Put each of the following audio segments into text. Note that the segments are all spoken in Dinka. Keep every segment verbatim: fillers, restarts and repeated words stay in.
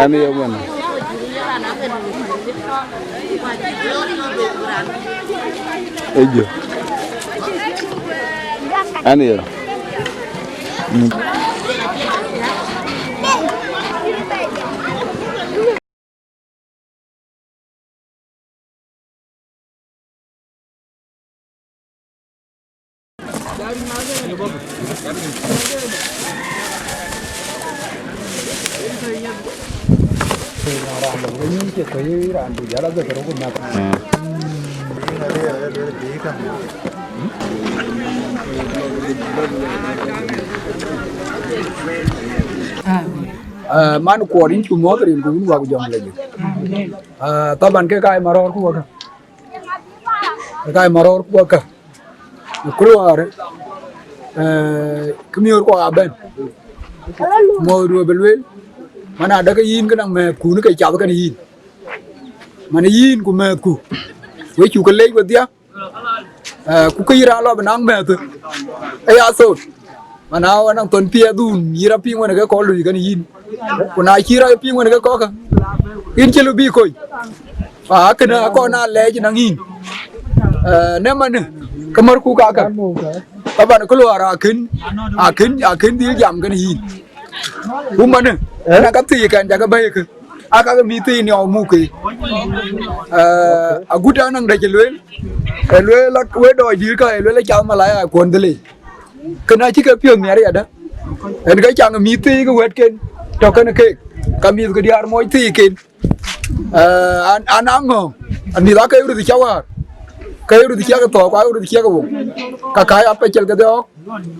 Ɛn ye wën. Ejo. Ɛn ye. Mm. Ah, man kuɔɔr yïn cu muɔ̈th rin ku wun wak jɔŋ lec. Ah, taban ke kaai marɔɔr ku waka. Ke kaai marɔɔr ku waka. Ku luaar, eh, kë miöör ku abɛ̈n. Muɔɔth duö bï lueel. Man adäk ke yïn ke naŋ mɛ̈ɛ̈thku në ke cath kɛn yïn. Man yïn ku mɛ̈ɛ̈thku. We cuk ke lec wedhia. Eh, ku kë yï raan lɔ bï naŋ mɛ̈ɛ̈th, ë ya thot. Mana wën naŋ thon piɛth dhun, yï rɔ piŋ wën ke kɔc lui kën yïn. Ku na cï rɔ piŋ wën ke kɔ̈kë, yïn cï lɔ bï kony. Aa, kënë akɔn aa lɛɛc naŋ yïn. Eh, në manë, ke märku kakë. Taban kë luɔɔr akën, akën, akën dhil jam kën yïn. Ku manë, ëna ka thii kɛn jakë bɛ̈ɛ̈ikë. Aa, kakë mïth thii niɔu muk ke. Eh, agut anɔŋ dɛ cï lueel. Ë lueel la we dɔɔc dïïr ka, ë lueel la cath malaya kuɔn dhilei. Kënë acï ke piɔ̈th miɛt yadä. Ën ke caŋ mïth thii ke wɛ̈tken, tɔ̈ kën keek. Ka mïth ke diäär moc thiiken. Eh, an, an aŋɔ̈ɔ̈ŋ. Amïth ake ruth cä wäär. Ke ruth ciɛk thɔɔk, ku ruth ciɛk wok. Ka ka ya pecel ke dhɔɔk.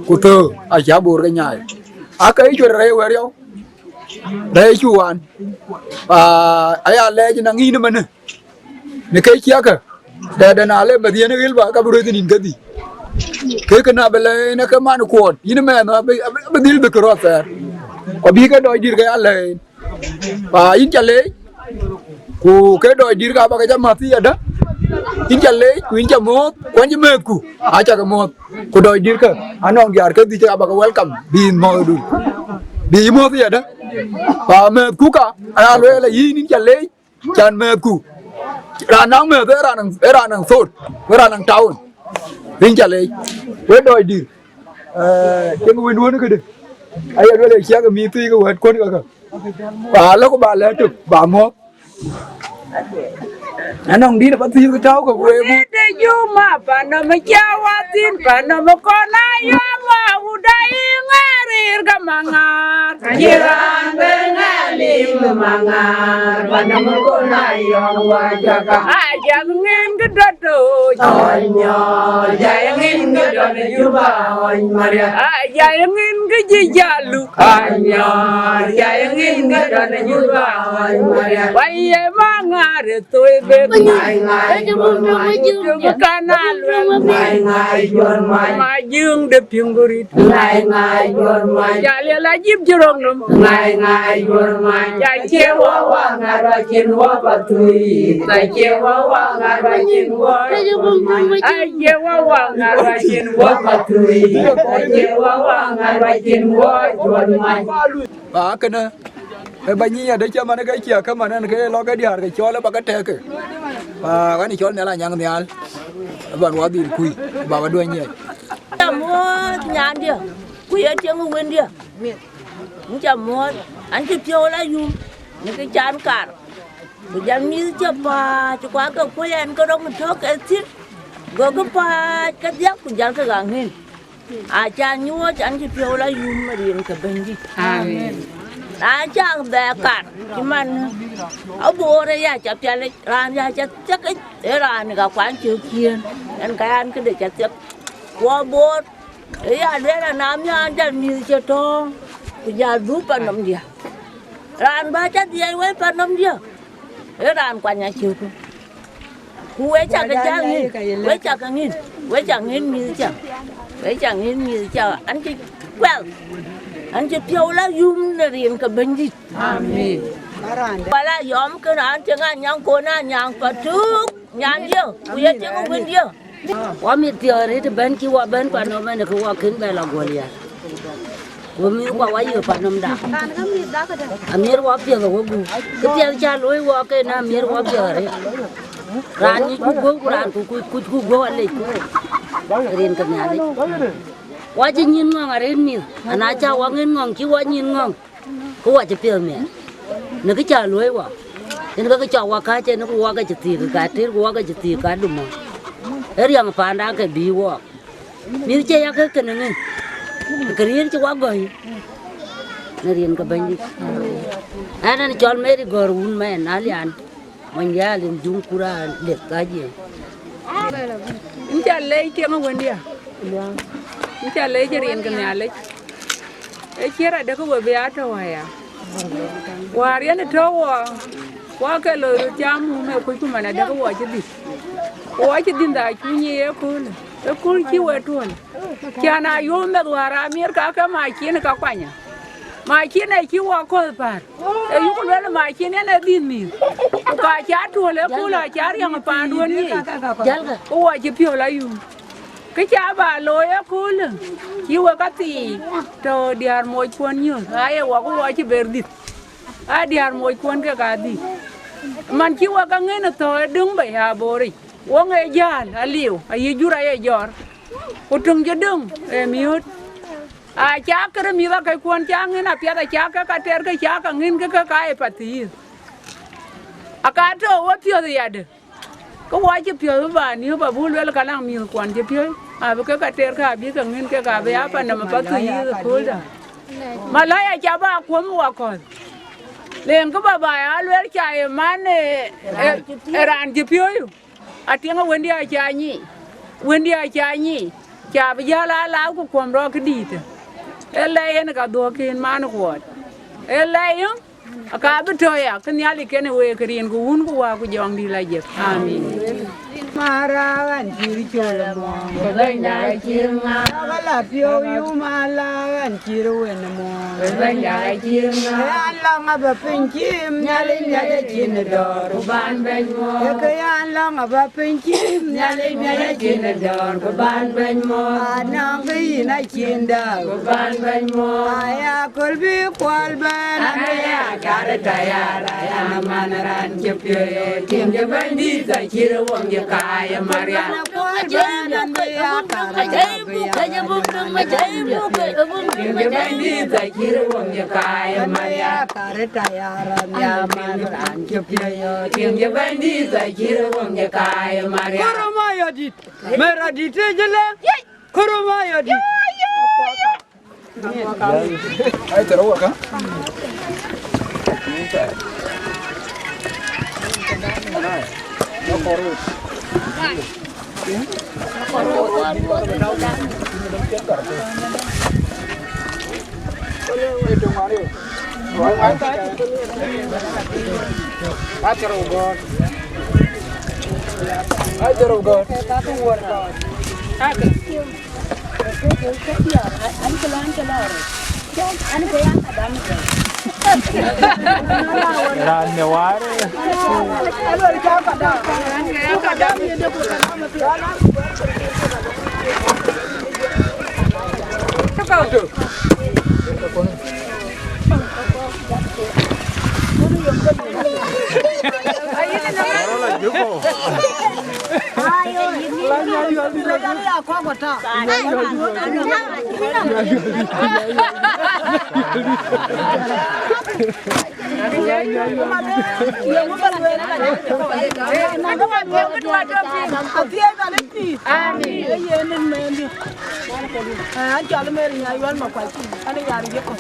Ku thöök, aca boor ke nyaai. Ake cuet rɛ̈i wɛ̈r yɔu. Rɛ̈i cu wan. Ah, aya lɛɛc naŋ yïn ëmënë. Në ke ciɛkë, dɛdɛn ale bɛ dhiën ɣil ba ka bï rueth nïn kedhie. Ke kënë abï lɛɛn ë ke man kuɔɔt, yïn mɛɛn abï, abï, abï dhil bï kë rɔt thɛɛr. Ku abï ke dɔc dït ke ya lɛɛn. Pa yïn ca leec, ku ke dɔc dït ka ba ke ca mäth yadä. Yïn ca leec, ku yïn ca muɔ̈ɔ̈th, ku an cï mɛɛthku, aca ke muɔ̈ɔ̈th. Ku dɔc dït ke, anɔŋ diäär kedhie ca ba ke welcome, bï yïn muɔ̈ɔ̈th dun. Bï yï muɔ̈ɔ̈th yadä. Pa mɛɛthku ka, aya lueel yïn, yïn ca leec. Can mɛɛthku. Raan naŋ mɛɛth, ee raan naŋ, ee raan naŋ thot, ee raan naŋ taun. Yïn ca leec. We dɔc dït. Eh, cïn wënduön këdë. Aye lueel ë ciɛk mïth thii ke wɛ̈t kuɔ̈n kakë. Ba lɔ ku ba lɛ̈k tök, ba muɔ̈ɔ̈th. Anɔŋ dït aba thiëëth ke tääu ke wek. Wede Juma, panom cä wa thïn, panom kɔn ayɔm wa wuda iŋɛɛr rir ke maŋaar. Aye raan ben alim maŋaar, panom kɔn ayɔm wa jaka. Ajak ŋin ke dɔt doc. Ɔnyɔl, jai ŋin ke dɔt Juba, ɔny Maria. Ajai ŋin ke jijalu. Anyɔl, jai ŋin ke dɔt Juba, ɔny Maria. Wa ye maŋaar thoi bek. Ngai, ngai, jom, ngai, jom, kan aluel. Ngai, ngai, jom, ngai. Ma jiŋ de piŋ gurit. Ngai, ngai, jom, ngai. Jal ya la jip jirok nom. Ngai, ngai, jom, ngai. Ja cie wa wa ŋar wa cin wa patui. Ja cie wa wa ŋar wa cin wa. Ja cie wa wa ŋar wa cin wa patui. Ja cie wa wa ŋar wa cin wa, jom, ngai. Ba kënë, ë ba nyic adë cä man ke ciɛk ke man ɛn ke lɔ ke diäär ke cɔl ë ba ke tɛ̈k ke. Ba ɣɛn cɔl Nhial Anyaŋ Nhial, ë ban wa dhil kuc, ba ba duɔny nyiɛc. Ca muɔ̈ɔ̈th nyandiɛ, ku ye tieŋ wëndiɛ. Yïn ca muɔ̈ɔ̈th, an cï piɔ̈u la yum, në kë can kar. Ku jal mïth cï pääc, ku ake kuöc ɛn ke röŋ tök ë thïn. Gokï pääc kedhie, ku jal ke ɣa ŋën. Aca nyuɔɔc an cï piɔ̈u la yum rin ke Bɛ̈nydït. Amen. Na cak bɛ kar cï man aboor aya ca pialic, raan ya ca thiëkic, ee raan ka kuany cök ciëën, ɛn ka yan këde ca thiëk. Ku aboor aya lueel anam nyan jal mïth cï tɔ̈ɔ̈ŋ, ku jal dhuk panɔm diä. Raan bä ca dhiɛɛc wei panɔm diä, ee raan kuany acökë. Ku we cak ke cak ŋïn, we cak ke ŋïn, we cak ŋïn mïth cak, we cak ŋïn mïth cak, an cï kuɛl, an cï piɔ̈u la yum në rin ke Bɛ̈nydït. Amen. Wala yɔm kën an cï ŋa nyaŋ kon a nyaŋ patuk, nyan dië, ku ye tiŋ wën dië. Wa mit piɔ̈ɔ̈th rit bɛ̈n cï wa bɛ̈n panɔm ɛn ke wa kën bɛ la guɔl ya. Go mïthkua wa yök pan nɔmda. Amiɛr wa piɛth ë wegup. Kë piɛth ca looi wɔ ke na amiɛr wa piɛth arëët. Raan nyic ku guöp ku raan ku kuc, kuc ku guöp alec. Rin ke Nhialic. Wa cï nyïn ŋɔ̈ŋ arëët mïth. Ana ca wa ŋën ŋɔ̈ŋ cï wa nyïn ŋɔ̈ŋ. Ku wa cï piɛth miɛt. Në kë ca looi wa. Yen ke kë cɔk wa kääc ënë ku wa ke cï thiëk ka tër ku wa ke cï thiëk ka dumɔ. Ë riɛŋ panda ke bï wɔɔk. Mïth cie ya ke kënë ŋën, ke riëër cï wa gɔ̈i në riɛn ke Bɛ̈nydït. Ɛn, ɛn cɔl Mary Gɔ̈r wun mɛn Alian, mony ya Alian Juŋ Kura Leth Kajiëŋ. Yïn ca leec tiɛŋ ë wëndiä, yïn ca leec ë riɛn ke Nhialic. Ë ciɛ̈t adekë we bï aa tɔ̈u aya. Wäär yen ë tɔ̈u wɔ, wa ke loi röt cam mum ë kuc, ku man adekë wɔ cï dhil. Ku wɔ cï dhil dha cuny ë yeköölë, ëkööl cï we tuɔ̈l. Cän a yööm meth wäär amiɛr ka ke macin ka kuany. Macin ë cï wɔ kɔ̈th päär. Ë yuk lueel macin yen ë dhil mïth. Ku ka ca tuɔ̈l ëkööl, aca riɛŋ paanduön yiic. Ku wɔ cï piɔ̈l ayum. Kë ca ba looi ëköölë, cï wek kathii tɔ̈ diäär moc kuɔn nyuöth, aye wɔ ku wɔ cï ber dhil. Aa diäär moc kuɔn kek aa dhil. Man cï wek ka ŋën ë thɔ̈ ë döŋ bei aboric. Wok ë jäl aliu, ayï jur aye jɔr. Ku töŋ cï döŋ ë miööt. Aca kërë mïth akëckuɔn ca ŋën apiɛth, aca ke ka tɛr ke ca ka ŋën ke ke ka ë pathii. Aka tɔ̈ we piɔ̈th yadë. Ke wɔ cï piɔ̈th bï ba niöp abuk lueel ka laŋ mïthkuɔn cï piööc, abï ke ka tɛr ke abï ke ŋën kek abï aa pan nɔm apath ke yïth ëkööldä. Malaya ca ba kuɔ̈m wakɔ̈th. Len kë ba ba ya lueel ca ye man ë, ë, ë raan cï piööc. Atiɛŋ ë wëndiä aca nyic, wëndiä aca nyic, ca bï jäl aa lath ku kuɔ̈m rɔɔk këdïïtë. Ë lɛ̈i yen ka dhuɔ̈k ken man kuɔɔt. Ë lɛ̈i yen. Aka bï tɔ̈ ya, kë Nhialic kenë week rin ku wun ku wä ku jɔŋdït la jëk. Amin. Mara ɣɛn cïr col mɔ̈ɔ̈ŋ, ku bɛ̈nyda cïr ŋa? Aka la piɔ̈u yum ala ɣɛn cïr wen mɔ̈ɔ̈ŋ, ku bɛ̈nyda cïr ŋa? Ë an lɔŋ abä piny cïïm, Nhialic miac acïn dɔ̈ɔ̈r, ku ban bɛ̈ny mɔ̈ɔ̈ŋ. Ë ke an lɔŋ abä piny cïïm, Nhialic miac acïn dɔ̈ɔ̈r, ku ban bɛ̈ny mɔ̈ɔ̈ŋ. Anɔŋ ke yïn acïn dääu, ku ban bɛ̈ny mɔ̈ɔ̈ŋ. Aya Köl bï kuɔl bɛ̈n. An aya kar tayar, aya man raan cï piööc, tiŋ cï Bɛ̈nydït acïr wok cï kaai Mariam. Kuɔl bɛ̈n, an bï ya kar tayar. Tiŋ cï Bɛ̈nydït acïr wok cï kaai Mariam. An bï ya man raan cï piööc, tiŋ cï Bɛ̈nydït acïr wok cï kaai Mariam. Kërë ma yɔ̈dït, mɛ̈r adït tëë jëlë. Kërë ma yɔ̈dït. Ai, tɛ̈rë wä kä? Ai, tɛ̈rë wä kä? Raan ne ware. Amen. An cɔl Mary Nyayuɔl Makuac, an ë yar Jekɔc.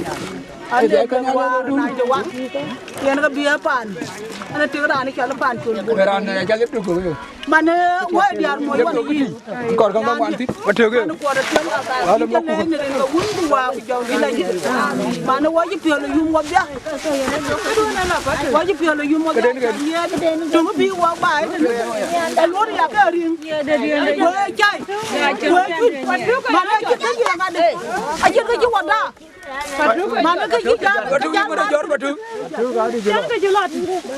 An ë ke wäär ninety one. Yen ke bï ë paan. An ë tik raan cɔl Paan Col Bol. Raan ë jal ëptuk. Man ë wä diäär moc wan yïn. Kɔr käŋ ŋuan thïn. Watökë. Man kuɔt ë tiɛm. Wä lɔ mɔk ku. Rin ke wun ku wä ku jɔŋ dït la jël. Man ë wä cï piɔl ë yum wä bia. Wä cï piɔl ë yum wä bia. Töŋ bï wä baai tënë. Ë luɔt ya ke riŋ. Wë cai. Wë cin. Man ë cï ke yïn ŋadï. Acïn ke cï wä da. Man ke cï jam, ke jam man. Jɔr Patuk. Jam ke cï lɔt.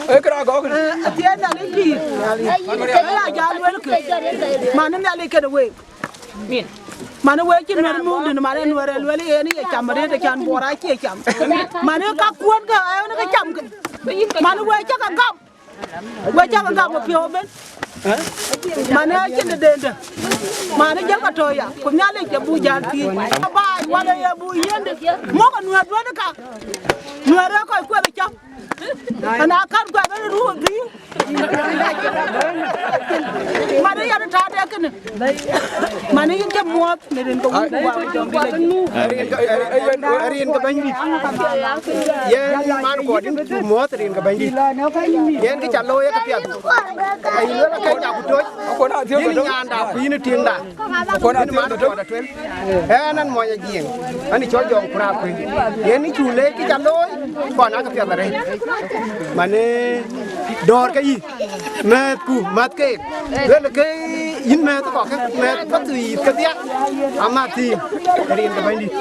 E kra gɔk. Eh, athiɛɛn Nhialic pïïr. Ala jal wel ke. Man Nhialic kede wek. Min. Mani we cï nuɛr muk dïn, mani nuɛr ë luel yen ye cam arëët, acan buɔɔr acie cam. Mani ka kuɔn ke ɣɛn ke cam ke. Mani we cä ke gam. We cä ke gam ë piɔ̈u ëbën. Mani acïn de dende. Mani jël ka tɔ̈ ya, ku Nhialic ke bu jäl thiëëc. Baai wala ye bu yiënde. Mɔk anuɛ̈r duɔ̈n ka. Nuɛ̈r ë kɔc kuɛth cam. Ana kan kuɛth ë ruu dhïïu. Mani yɛn taat ë kënë. Mani yïn cä muɔɔth në rin ke wun ku wä jɔŋ dït. Rin ke, rin ke Bɛ̈nydït. Yen man kuɔt yïn cu muɔɔth rin ke Bɛ̈nydït. Yen kë ca looi ë këpiɛth. Ayï luel akëc dak ku toc. Yïn nyaanda ku yïn tiŋda. Yïn man kuɔt atuel. Ɣɛn an mɔny Ajiëŋ. An cɔl Jɔŋ Kurak Kuëi. Yen cu leec kë ca looi. Kɔn akëpiɛth arëët. Mani dɔ̈ɔ̈r ke yï. Mɛ̈thku, mäth keek. Luel ke yïn mɛ̈th kɔ̈k ke, mɛ̈th Pathuyith kedhia. Amäth thïn, rin ke Bɛ̈nydït.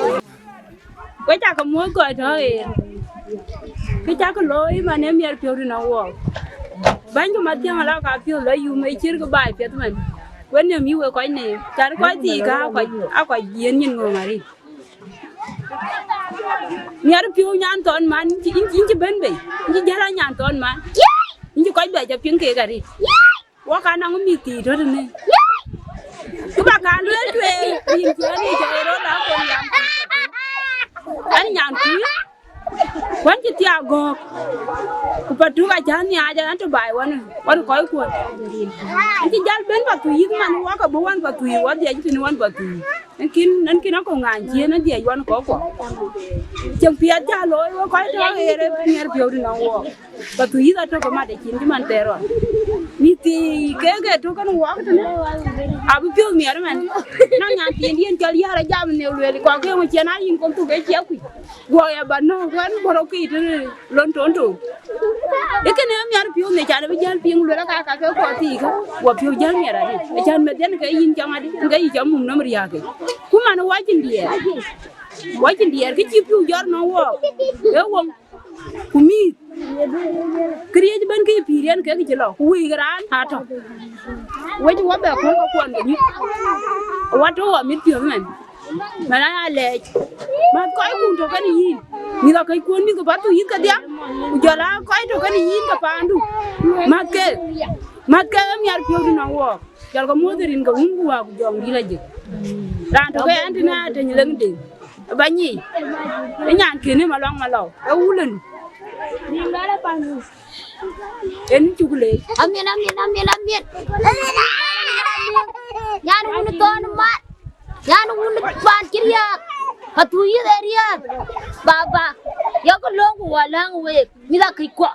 We cakë muɔ̈th kɔc tɔ̈ ɣeer. Kë cakë looi man ë miɛt piɔ̈u tënɔŋ wɔɔk. Bäny ku Mathiaŋ ala ka piɔ̈u la yum ë cïr kë baai piɛth man. We nëm yï we kɔc neem. Car kɔc thii ka akɔc, akɔc yiën nyin ŋöŋ arït. Miɛt piɔ̈u nyan thɔn man, yïn cï, yïn cï bɛ̈n bei, yïn cï jäl a nyan thɔn man, yïn cï kɔc bɛ jɔ piŋ keek arït. Wok anaŋ mïth thii tɔ̈ tënë. Kë ba kan lueel tueŋ, rin cï ɣɛn ë cɔl rɔt akɔn yam. Ɣɛn nyan kuï, wën cï thiaak gɔ̈k, ku Patuk acä nhiaac, ɣɛn tɔ̈ baai wën, wën kɔc kuɔn. Ɣɛn cï jäl bɛ̈n Pathuyith man, wok abï wën Pathuyith, wɔ dhiëc tënë wën Pathuyith. Ënkïn, ënkïn akɔ̈u ŋany ciëën adhiëc wan kɔ̈kkuɔ. Cieŋ piɛth cä looi wek kɔc tɔ̈ ɣeer ë miɛt piɔ̈u tënɔŋ wɔɔk. Pathuyith atök ë mat ë cin cï man thɛɛr ɣɔn. Mïth thii kek ë tök kën wɔɔk tënë. Abï piɔ̈u miɛt ëmɛn. Na nyan thiin diɛn cɔl yär ajam në lueel kɔ̈k ke ŋö cien aa yïn kɔn thuk ë ciɛk kuc. Guɔ ya ba nɔ̈k wën bɔ̈ rɔt ke tënë. Lon tonto. Ë kënë miɛt piɔ̈u nhiëc an, abï jäl piŋ luel aka ka ke kɔɔr thii kä, guɔ piɔ̈u jäl miɛt adï. Acan meth yen ke yïn cam adï, ke yï cam mum nɔm riääk ke. Ku man wacin diɛɛr. Wacin diɛɛr, kë cï piɔ̈u jɔt nɔm wɔɔk. Ë woŋ. Ku mïth. Këriëëc ëbën ke yï pïïr yen kek cï lɔ, ku wëi ke raan atɔ̈. Wec wɔ bɛ kuɔn ke kuɔn ke nyuc. Wɔ tɔ̈ wɔ mit piɔ̈u mɛn. Mɛn aya lɛɛc. Mäth kɔckun tɔ̈ kenë yïn. Mïth akëckuön mïth ke Pathuyith kedhia. Ku jɔl aa kɔc tɔ̈ kenë yïn ke paandu. Mäth keek. Mäth keek ë miɛt piɔ̈u tënɔŋ wɔɔk. Jɔlkë muɔ̈th rin ke wun ku wä ku jɔŋ dït ajëk. Raan tɔ̈ ke ɣɛn tënë ateny leŋ deŋ. Ba nyic. Ë nyan kënë Maluaŋ Malɔu. Ë wulëndu. Yen cuk leec. Amin, amin, amin, amin. Nyan wun thɔn mat. Nyan wun pan cï riääk. Pathuyith ë riääk. Baba. Yok löŋ ku wä läŋ week. Mïth akëckuɔ.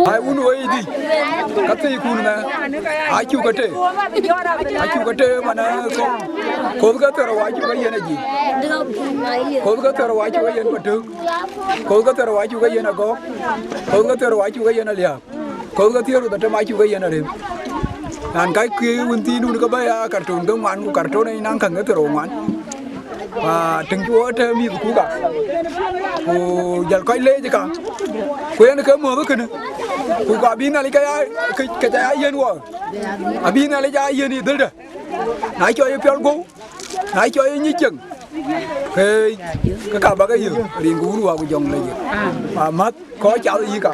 Ai wun wei dï. Ka thii kun mɛ. Acu ke te. Acu ke te mana ko. Ko ke thero wa cu ke yen aji. Ko ke thero wa cu ke yen Patuk. Ko ke thero wa cu ke yen Agɔk. Ko ke thero wa cu ke yen Aliak. Ko ke thero da tema cu ke yen Arem. Nan kai ke wun ti nun ke ba ya karton ke ŋuan ku karton ai nan kan ke thero ŋuan. Wa tëŋ cuɔ tɛ̈ mïth kuka. Ku jɔl kɔc leec ëka. Ku yen ke muɔ̈th kënë. Ku ka bï Nhialic ke ya, ke, ke ca ya yiën wɔ. Abï Nhialic ya yiën ë dhëldä. Na cɔɔc ë piɔl guɔ̈u, na cɔɔc ë nyic cieŋ. Ke, ke ka bä ke yök, rin ku wun wa ku jɔŋ lec yök. Wa mäth kɔc cath yïka.